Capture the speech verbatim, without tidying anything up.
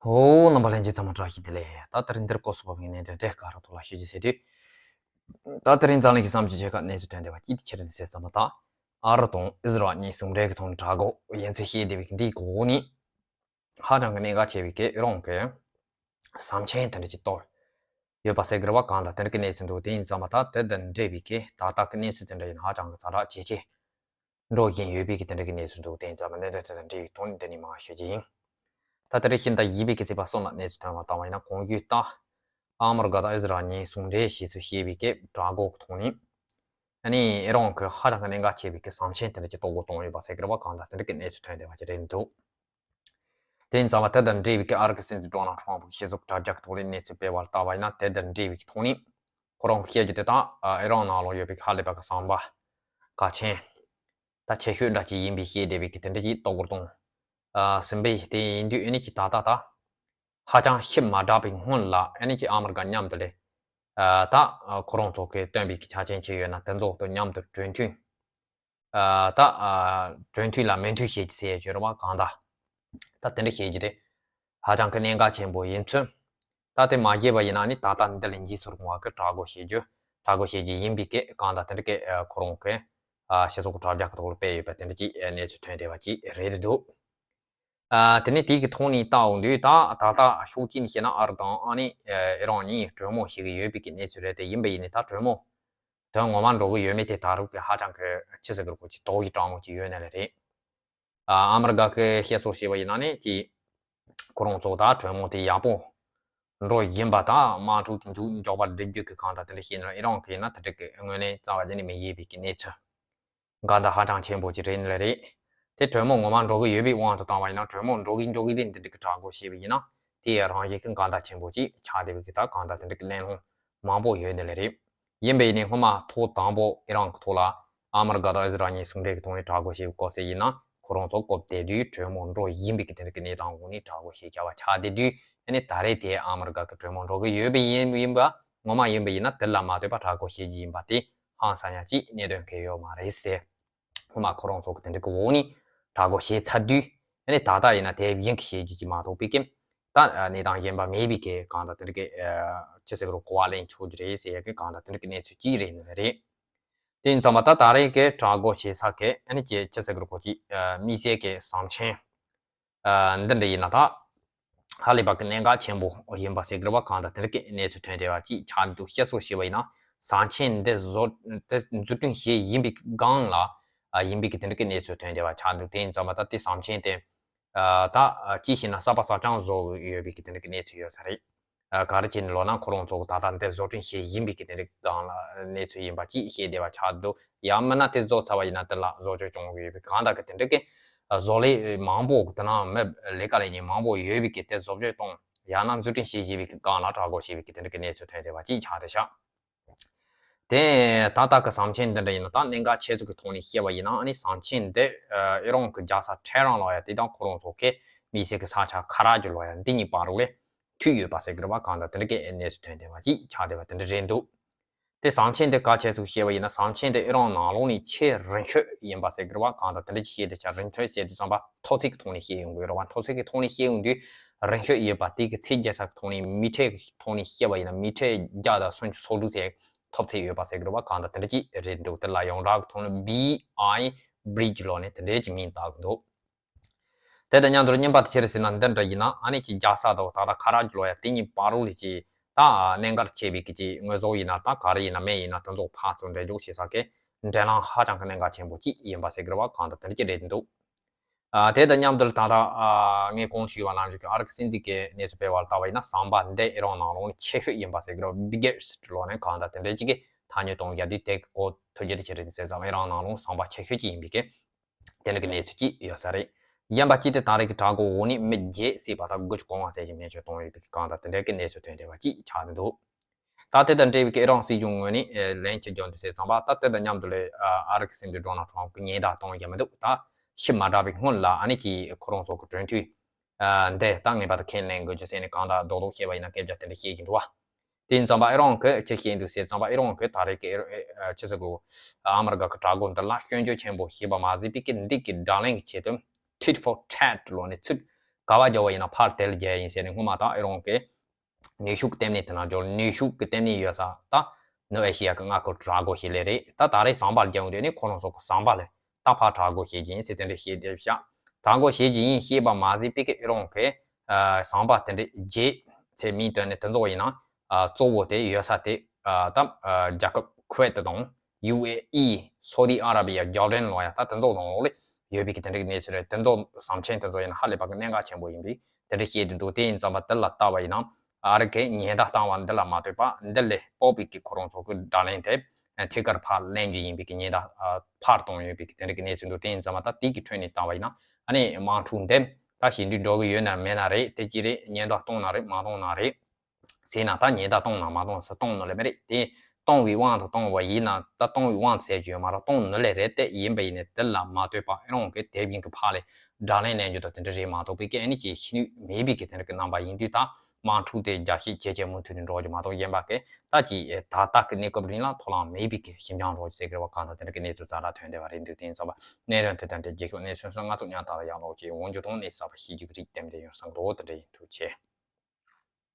ཨོ། རྣམ་པ་ལྷན་རྒྱས་ཚང་མ་བཀྲ་ཤིས་བདེ་ལེགས། ད་དེ་རིང་འདིར་སྐོར་སོགས་པ་བའི་གནད་དོན་དེ་ག་ར་ཐོག་ལ་ཞུ་རྒྱུ་ཟེར་དུས། ད་དེ་རིང་འཛམ་གླིང་གི་བསམ་སྤྱོད་ཆེ་ཁག་གནས་ཚུལ་ཐོན་བསྡད་པ་གཅིག་དེ་ཆི་རེད་ཟེར་ཙམ་པ་དང་། ཨ་རི་དང་ཨི་ཟི་རལ་གཉིས་ཟུང་འབྲེལ་གྱི་ཐོག་ནས་དྲག་རྒོལ་ཡིན་ཚུལ་བཤད་བསྡད་པའི་འདིའི་འོག་ནས། ཧ་ཅང་གི་གནད་འགག་ཆེ་བའི་གི་ཨི་རན་གྱི་ཟམ་ཆེན་དེ་འདྲ་ཅིག་གཏོར་ཡོད་པ་ཟེར་གི་རེད་བ། གང་ལྟར་དེ་འདྲ་གི་གནས་ཚུལ་འདུག་དེ་ཡིན་ཙམ་པ་ད་དེ་དང་འབྲེལ་བའི་གི་ད་ལྟ་གི་གནས་ཚུལ་དེ་འདྲ་ཡིན་ཧ་ཅང་གི་ཛ་དྲག་ཇེ་ཆེ་འགྲོ་བཞིན་ཡོད་པའི་གི་དེ་འདྲ་གི་གནས་ཚུལ་འདུག་དེ་ཡིན་ཙམ་པ་གནད་དོན་དེ་དང་འབྲེལ་བའི་ཐོག་ནས་འདི་ནས་མར་ཞུ་རྒྱུ་ཡིན། ད་དེ་རིང་ཤིན་ཏུ་ཡིན་པའི་གི་ཚེས་པ་གསུམ་ལ་གནས་ཚུལ་ཐོན་པ་ལྟ་བ་ཡིན་ན། གོང་ཞུས་ལྟར་ཨ་མི་རི་ཀ་དང་ཨི་ཟི་རལ་གཉིས་ཟུང་འབྲེལ་བྱས་ཚུལ་བཤད་པའི་གི་དྲག་རྒོལ་གི་ཐོག་ནས། ཨ་ནི་ཨི་རན་གྱི་ཧ་ཅང་གི་གནད་འགག་ཆེ་བའི་གི་ཟམ་ཆེན་དེ་འདྲ་ཅིག་གཏོར་རྒོལ་གཏོང་ཡོད་པ་ཟེར་གི་རེད་བ། གང་ལྟར་དེ་འདྲ་གི་གནས་ཚུལ་ཐོན་བསྡད་པ་ཅིག་རེད་འདུག་དེ་ཡིན་ཙང་བ་དེ་དང་འབྲེལ་བའི་གི་ཨ་རི་གི་སྲིད་འཛིན་ཌོ་ནལ་ཊམ་གྱིས་སྤྱི་ཚོགས་དྲ་རྒྱ་གི་ཐོག་ནས་གནས་ཚུལ་སྤེལ་བར་ལྟ་བ་ཡིན་ན། དེ་དང་འབྲེལ་བའི་གི་ཐོག་ནས་ཁོ་རང་གིས་བཤད་རྒྱུ་དེ་དག་ཨ་ཨི་རན་ནང་ལོགས་ཡོད་པའི་ཧ་ལས་པ་གི་ཟམ་པ་གལ་ཆེན་ད་ཆེ་ཤོས་འདྲ་ཅིག་ཡིན་པའི་བཤད་བསྡད་པའི་གི་དེ་འདྲ་ཅིག་གཏོར་རྒོལ་གཏོང་ཨ་ཟིན་པའི་དེ་ཡིན་དུས། ཨ་ནི་ཅིག་ད་ལྟ་ད་ཧ་ཅང་ཞིབ་མ་དྲགས་པའི་སྔོན་ལ་ཨ་ནི་ཅིག་ཨ་མི་རི་ཀ་མཉམ་དུ་ལས་ཨ་ད་ཨ་ཁོ་རང་ཚོ་གིས་བཏོན་པའི་གི་ཆ་རྐྱེན་ཅིག་ཡོད་ན་དེ་ཚོ་དང་མཉམ་དུ་གྲོས་མཐུན། ཨ་ད་ཨ་གྲོས་མཐུན་ལ་མོས་མཐུན་བྱེད་ཀྱི་ཟེར་ཡ་ཅིག་ཡོད་རེད་བ། གང་ལྟར་ད་དེ་འདྲ་བྱེད་རྒྱུ་དེ་ཧ་ཅང་གི་གནད་འགག་ཆེན་པོ་ཡིན་ཚུལ། ད་དེ་མ་བྱས་པ་ཡིན་ན་ནི་ད་ལྟ་འདི་ལས་འཇིགས་སུ་རུང་བ་གི་དྲག་རྒོལ་བྱེད་རྒྱུ་དྲག་རྒོལ་བྱེད་རྒྱུ་ཡིན་པའི་གི་གང་ལྟར་དེ་འདྲ་གི་ཨ་ཁོ་རང་གི་ཨ་སྤྱི་ཚོགས་དྲ་རྒྱ་གི་ཐོག་ལ་སྤེལ་ཡོད་པ་དེ་འདྲ་ཅིག་ཨ་གནས་ཚུལ་ཐོན་བསྡད་པ་ཅིག་རེད་འདུག་ཨ་དེ་ནས་དེའི་གི་ཐོག་ནས་ལྟ་འོང་དུས། ད་ད་ལྟ་ཤུགས་ཀྱིས་བཤད་ན་ཨ་རི་དང་ཨ་ནི་ཨ་ཨི་རན་གཉིས་གྲོས་མོལ་བྱེད་ཀྱི་ཡོད་པའི་གི་གནས་ཚུལ་རེད། དེ་ཡིན་པ་ཡིན་ནའི་ད་གྲོས་མོལ་དོན་ངོ་མ་འགྲོ་གི་ཡོད་མེད་དེ་ད་རུང་གི་ཧ་ཅང་གི་ཅི་ཟེར་གི་རེད། ཁོ་ཅིག་དོགས་ཀྱི་གྲང་མོ་ཅིག་ཡོད་ནི་ལས་རེད། ཨ་ཨ་མི་རི་ཀ་གི་བཤད་སྲོལ་བྱས་པ་ཡིན་ན་ནི་ཅིག་ཁོ་རང་ཚོ་ད་གྲོས་མོལ་དེ་ཡག་པོ་འགྲོ་བཞིན་པ་དང་། དམག་འཁྲུག་དེ་མཇུག་མགྱོགས་པར་སྒྲུབ་རྒྱུ་གི་གང་ལྟར་དེ་འདྲ་བཤད་ན། ཨི་རན་གྱིས་ཡིན་ན་དེ་འདྲ་གི་ངོས་ནས་རྩ་བ་ཉིད་ནས་མི་ཡེད་པའི་གི་གནས་ཚུལ་གང་ལྟར་ཧ་ཅང་ཆེན་པོ་ཅིག་རེད་ནི་ལས་རེད། དེ་གྲོས་མོལ་ངོ་མ་འགྲོ་གི་ཡོད་པའི་དབང་དུ་བཏང་བ་ཡིན་ན། གྲོས་མོལ་འགྲོ་གི་འགྲོ་གི་ལས་འདི་འདྲ་གི་དྲག་རྒོལ་བྱས་པ་ཡིན་ན། དེ་ཡང་རང་བཞིན་གྱི་གང་ལྟར་ཆེན་པོ་ཅིག་ཆགས་བསྡད་པའི་གི་ད་གང་ལྟར་དེ་འདྲ་གི་གླེང་སློང་མང་པོ་ཡོད་ནི་ལས་རེད། ཡིན་པ་ཡིན་ནའི་སྔོན་མ་ཐོག་དང་པོ་ཨི་རན་གྱི་ཐོག་ལ་ཨ་མི་རི་ཀ་དང་ཨི་ཟི་རལ་གཉིས་ཟུང་འབྲེལ་གྱི་ཐོག་ནས་དྲག་རྒོལ་བྱས་པའི་སྐབས་སུ་ཡིན་ན། ཁོ་རང་ཚོ་སྐབས་དེ་དུས་གྲོས་མོལ་འགྲོ་བཞིན་པའི་གི་དེ་འདྲ་གི་གནས་སྟངས་འོག་ནས་དྲག་རྒོལ་བྱས་བྱ་བ་ཆགས་བསྡད་དུས། ཨ་ནི་ད་རེས་དེ་ཨ་མི་རི་ཀ་གི་གྲོས་མོལ་འགྲོ་གི་ཡོད་པ་ཡིན་ཡིན་པ། ངོ་མ་ཡིན་པ་ཡིན་ན་དེ་ལ་མ་ལྟོས་པ་དྲག་རྒོལ་བྱེད་རྒྱུ་ཡིན་པ་དེ་ཧང་སང་ཡ་ཅིག་གནད་དོན་གང་ཡོད་མ་རེད་ཟེར། སྔོན་མ་ཁོ་རང་ཚོ་གི་དེ་འདྲ་གི་འོག་ནས་དྲག་རྒོལ་བྱས་ཚར་དུས། ཨ་ནི་ད་ལྟ་ཡིན་ན་དེ་བཞིན་གྱི་བྱེད་རྒྱུ་ཅིག་མ་གཏོགས་པའི་གི་ད་གནས་སྟངས་གཞན་པ་མེད་པའི་གི་གང་ལྟར་དེ་འདྲ་གི་ཨ་ཅི་ཟེར་གི་རེད། གོ་བ་ལེན་ཆོག་རྒྱུ་རེད་ཟེར་ཡ་གི་གང་ལྟར་དེ་འདྲ་གི་གནས་ཚུལ་ཅིག་རེད་ནི་རེད། དེ་ཡིན་ཙང་མ་ད་ད་རེས་ཀྱི་དྲག་རྒོལ་བྱེད་ས་གི་ཨ་ནི་ཅི་ཅི་ཟེར་གི་རེད། ཁོ་ཅིག་ཨ་དམིགས་བསལ་གྱི་ཟམ་ཆེན་ཨ་འདི་འདྲ་ཡིན་ན་ད་ཧ་ལས་པ་གི་གནད་འགག་ཆེན་པོ་ཡིན་པ་ཟེར་གི་རེད་བ། གང་ལྟར་དེ་འདྲ་གི་གནས་ཚུལ་ཐོན་བསྡད་པ་ཅིག་ཆགས་འདུག་བཤད་སྲོལ་བྱས་པ་ཡིན་ན། ཟམ་ཆེན་འདི་བཟོ་དེ་འཛུགས་སྐྲུན་བྱས་ཡིན་པའི་སྒང་ལ་ཨ་ཡིན་པའི་གི་དེ་འདྲ་གི་གནས་ཚུལ་ཐོན་བསྡད་པ་ཆགས་འདུག་དེ་ཡིན་ཙང་མ་ད་དེ་ཟམ་ཆེན་དེ་ཨ་ད་ཅི་ཞིག་ན་གསར་པ་གསར་རྐྱང་བཟོ་གི་ཡོད་པའི་གི་དེ་འདྲ་གི་གནས་ཚུལ་ཡོད་ས་རེད། ཨ་ག་རེ་བྱས་ནས་ལབ་ན། ཁོ་རང་ཚོ་ད་ལྟ་འདི་བཟོ་སྐྲུན་བྱས་ཡིན་པའི་གི་དེ་འདྲའི་སྒང་ལ་གནས་ཚུལ་ཡིན་པ་ཅིག་བཤད་བསྡད་པ་ཆགས་འདུག་ཡང་མིན་ན་དེ་བཟོ་ཚར་བ་ཡིན་ན་དེ་ལ་བཟོ་བཅོས་བྱུང་ཡོད་པའི་གང་ལྟར་གི་དེ་འདྲའི་གི་བཟོ་ལས་མང་པོ་དེ་ནང་མི་ལས་ཀ་ལས་མཁན་མང་པོ་ཡོད་པའི་གི་དེ་བཟོ་བཅོས་གཏོང་ཡང་ན་འཛུགས་སྐྲུན་བྱས་བྱས་པའི་གི་སྒང་ལ་དྲག་རྒོལ་བྱས་པའི་གི་དེ་འདྲའི་གི་གནས་ཚུལ་ཐོན་བསྡད་པ་ཅིག་ཆགས་བསྡད་ཤག་དེ་ད་ལྟ་གི་ཟམ་ཆེན་འདི་འདྲ་ཡིན་ན། ད་གནད་འགག་ཆེ་ཤོས་ཀྱི་ཐོག་ནས་བཤད་པ་ཡིན་ན། ཨ་ནི་ཟམ་ཆེན་འདི་ཨ་ཨི་རན་གྱི་རྒྱལ་ས་ཊེ་ཧ་རན་ལབ་ཡ་དེ་དང་ཁོ་རང་ཚོ་གི་དམིགས་བསལ་གྱི་ས་ཆ་ཁ་ར་ཇི་ལབ་ཡ་འདི་གཉིས་བར་ལ་མཐུད་ཡོད་པ་ཟེར་གི་རེད་བ། གང་ལྟར་དེ་འདྲ་གི་གནས་ཚུལ་ཐོན་བསྡད་པ་ཅིག་ཆགས་བསྡད་པ་དེ་འདྲ་རེད་འདུག་དེ་ཟམ་ཆེན་འདི་གལ་ཆེ་ཤོས་བཤད་པ་ཡིན་ན། ཟམ་ཆེན་འདི་ཨི་རན་ནང་ལོགས་ནས་ཆེས་རིང་ཤོས་ཡིན་པ་ཟེར་གི་རེད་བ། གང་ལྟར་དེ་འདྲ་ཅིག་བཤད་དེ་ཆ་རིང་ཤོས་བཤད་དུས་ཙམ་པ་མཐོ་ཚད་ཀྱི་ཐོག་ནས་བཤད་ཡོང་གི་ཡོད་རེད་བ། མཐོ་ཚད་ཀྱི་ཐོག་ནས་བཤད་ཡོང་དུས་རིང་ཤོས་ཡོད་པ་དེ་གི་ཚད་བརྒལ་ས་གི་ཐོག་ནས་མི་ཊར་གི་ཐོག་ནས་བཤད་པ་ཡིན་ན། མི་ཊར་བརྒྱ་དང་སུམ་ཅུ་སོ་དྲུག་ཚད་མཐོ་ཚད་ཡོད་པ་ཟེར་གི་རེད་བ། གང་ལྟར་དེ་འདྲ་ཅིག་རེད་འདུག་དེ་ལ་ཡོངས་གྲགས་ཀྱི་ཐོག་ནས་བྷི་ཨའི་བྷི་རི་ཇི་ལབ་ནས་དེ་འདྲའི་ཅིག་མིང་བཏགས་ཀྱི་འདུག་དེ་དང་མཉམ་དུ་རྙིང་པ་དེ་ཆི་རེད་ཟེར་ན། འདི་འདྲ་ཡིན་ན་ཨ་ནི་ཅིག་རྒྱལ་ས་དང་ད་ལྟ་ཁ་ར་ཇི་ལབ་ཡ་དེ་གཉིས་བར་ལ་ཅིག་ད་གནད་འགག་ཆེ་བའི་གི་ཅིག་དངོས་ཟོག་ཡིན་ན་ད་ག་རེ་ཡིན་ན་མེ་ཡིན་ན་དེ་ཚོ་ཕར་ཚུར་འདྲེན་འཇོག་བྱེད་ས་གི་འདྲེན་ལམ་ཧ་ཅང་གི་གནད་འགག་ཆེན་པོ་ཅིག་ཡིན་པ་ཟེར་གི་རེད་བ། གང་ལྟར་དེ་འདྲ་ཅིག་རེད་འདུག་ཨ་དེ་དང་མཉམ་དུ་ད་ལྟ་ཨ་ངས་གོང་ཞུས་པ་ནང་བཞིན་གྱི་ཨ་རི་གི་སྲིད་འཛིན་གྱི་གནས་ཚུལ་སྤེལ་བར་ལྟ་བ་ཡིན་ན། ཟམ་པ་འདི་ཨི་རན་ནང་ལོགས་ནས་ཆེ་ཤོས་ཡིན་པ་ཟེར་གི་རེད། བྷི་གེ་སི་ཊི་ལབ་ནས་གང་ལྟར་དེ་འདྲ་ཅིག་གི་ཐ་སྙད་གཏོང་རྒྱུ་དེ་དེ་གི་གོ་ཐོས་རྒྱུ་དེ་ཆི་རེད་ཟེར་ཙང་། ཨི་རན་ནང་ལོགས་ཟམ་པ་ཆེ་ཤོས་ཅིག་ཡིན་པའི་གི་དེ་འདྲ་གི་གནས་ཚུལ་ཅིག་ཡོད་ས་རེད། གཞན་པ་ཅིག་དེ་ད་རེས་ཀྱི་དྲག་རྒོལ་འོག་ནས་མི་བརྒྱད་བསད་པ་དང་དགུ་བཅུ་གོང་བ་ཙམ་ཞིག་རྨས་སྐྱོན་བཏང་ཡོད་པའི་གི་གང་ལྟར་དེ་འདྲ་གི་གནས་ཚུལ་ཐོན་བསྡད་པ་ཅིག་ཆགས་བསྡད་འདུག་ད་དེ་དང་འབྲེལ་བའི་གི་ཨི་རན་སྲིད་གཞུང་ངོས་ནས་ཨེ་ལན་ཅི་བྱུང་འདུག་ཟེར་ཙམ་པ། ད་དེ་དང་མཉམ་དུ་ལས་ཨ་ཨ་རི་གི་སྲིད་འཛིན་ཌོ་ནལ་ཊམ་གྱིས་ཉེས་རྡུང་གཏོང་རྒྱུ་མི་འདུག་ད་ཕྱི་མ་དྲག་པའི་སྔོན་ལ་ཨ་ནི་ཀྱིས་ཁོ་རང་ཚོ་གི་གྲོས་མཐུན་ཨ་འདི་ད་ངེས་པར་དུ་ཁས་ལེན་དགོས་རྒྱུ་ཟེར་ནས་གང་ལྟར་རྡོག་རྡོག་བཤད་པ་ཡིན་ན་སྐད་ཆ་དེ་འདྲ་བཤད་ཀྱིན་འདུག་བ། དེ་ཡིན་ཙམ་པ་ཨི་རན་གྱིས་ཅི་བཤད་འདུག་ཟེར་ཙམ་པ། ཨི་རན་གྱིས་ད་རེས་ཀྱི་ཨེ་ཨེ་ཅི་ཟེར་དགོས། ཨ་མི་རི་ཀ་གི་དྲག་རྒོལ་འདི་ལ་སྐྱོན་བརྗོད་ཆེན་པོ་བྱས་པ་མ་ཟད་པའི་གི་འདི་གི་བགྲོ་གླེང་གི་ཆེད་དུ་tit for tat ལབ་ནས་ཚུར་ ག་བ་རྒྱག་པ་ཡིན་ན་ཕར་དེ་ལ་རྒྱག་ཡིན་ཟེར་ནས་སྔོན་མ་ད་ཨེ་རོང་གི་ནུས་ཤུགས་ལྟེ་གནས་དེ་ན་འབྱོར། ནུས་ཤུགས་ཀྱི་ལྟེ་གནས་ཡོད་ས་ད་ནུབ་ཨེ་ཤི་ཡ་གི་མངའ་ཁུལ་དྲག་གོ་ཤེས་ལེ་རེད། ད་ད་རེས་ཟམ་པར་རྒྱག་འདོད་ནི་ཁོ་རང་ཚོ་གི་ཟམ་པ་ལས་ད་ཕར་དྲག་གོ་ཤེས་ཀྱི་ཡིན་ཟེར་དེ་འདྲ་བཤད་བསྡད་ཤག་དྲག་གོ་ཤེས་ཀྱི་ཡིན་ཤེས་པ་མ་ཟད་པའི་གི་ཨེ་རོང་གི་ཟམ་པ་དེ་འདྲ་རྗེས་ཚེ་མིང་བཏོན་ནས་དེ་ཚོ་ཡིན་ན་གཙོ་བོ་དེ་ཡོད་ས་དེ་ད་རྒྱལ་ཁབ་ཁུ་ཝེད་དང་། ཡུ་ཨེ་ཨི། སོ་ཏི་ཨ་ར་བི་ཡ། ཇོར་ཌན་ལོ་ཡ། ད་དེ་ཚོ་ནང་ལོགས་ལ་ཡོད་པའི་གི་དེ་འདྲ་གི་གནས་ཚུལ་རེད། དེ་ཚོ་ཟམ་ཆེན་དེ་ཚོ་ཡིན་ན་ཧ་ལས་པ་གི་གནད་འགག་ཆེན་པོ་ཡིན་པས་དེ་འདྲ་བཤད་དེ་འདུག་དེ་ཡིན་ཙམ་པ་དེ་ལ་ལྟ་བ་ཡིན་ན་ཨ་རི་གས་ཉེན་བརྡ་བཏང་བ་འདི་ལ་མ་ལྟོས་པ་འདི་ལས་སྤོག་པའི་གི་ཁོ་རང་ཚོ་གི་དགྲ་ལན་དེ་ཐད་ཀར་ཕར་ལེན་རྒྱུ་ཡིན་པའི་གི་ཉེན་བརྡ་ཕར་གཏོང་ཡོད་པའི་གི་དེ་འདྲ་གི་གནས་ཚུལ་འདུག་དེ་ཡིན་ཙམ་པ་ད་དེ་གི་ཁྲོད་ནས་ལྟ་བ་ཡིན་ན་ཨ་ནི་དམག་འཁྲུག་འདི་ད་ཞི་འགྲིག་འགྲོ་གི་ཡོད་ན་མེད་ན་རེད། དེ་ཅི་རེད། ཉེན་བརྡ་གཏོང་ན་རེད་མ་གཏོང་ན་རེད། ཟེར་ན་ད་ཉེན་བརྡ་གཏོང་ན་མ་གཏོང་ཟེར་གཏོང་ནི་ལས་མེད་རེད་དེ། གཏོང་བའི་དབང་དུ་གཏོང་བ་ཡིན་ན་ད་གཏོང་བའི་དབང་དུ་ཟེར་རྒྱུ་ཡོད་མ་རེད། གཏོང་ནི་ལས་རེད་དེ་ཡིན་པ་ཡིན་ནས་དེ་ལ་མ་ལྟོས་པ་ཨེ་རོང་གི་དེབ་ཡིན་གི་ཕ་ལས་དགྲ་ལན་ལེན་རྒྱུ་དང་དེ་འདྲ་རེད་མ་གཏོགས་པའི་གི་ཨ་ནི་ཅིག་ཤི་ནུས་མེད་པའི་གི་དེ་འདྲ་གི་རྣམ་པ་ཡིན་དུས་ད་དམག་འཁྲུག་དེ་རྒྱ་ཤེད་ཇེ་ཆེ་མུ་མཐུད་ནས་འགྲོ་རྒྱུ་མ་གཏོགས་ཡིན་པ་གི་ད་ཅིག་ད་ལྟ་གི་གནས་སྐབས་རིང་ལ་ཐོ་རངས་མེད་པའི་གི་ཞིབ་འཇམ་རོགས་ཟེར་གི་རེད་བ། གང་ལྟར་དེ་འདྲ་གི་གནས་ཚུལ་ཙག་ར་ཐོན་བསྡད་པ་རེད་འདུག་དེ་ཡིན་ཙམ་པ་གནད་དོན་དེ་དང་འབྲེལ་རྒྱལ་ཁབ་གནས་ཚུལ་སོགས་ང་ཚོ་ཉག་ཐག་ལ་ཡག་ལོག་ཅིག་འོང་རྒྱུ་དང་གནས་གསར་པ་ཤེས་རྒྱུ་གི་རིགས་ཏན་ཏན་ཡོང་བསམ་འདུག་དེ་འདྲ་ཡིན། ཐུགས་རྗེ་ཆེ།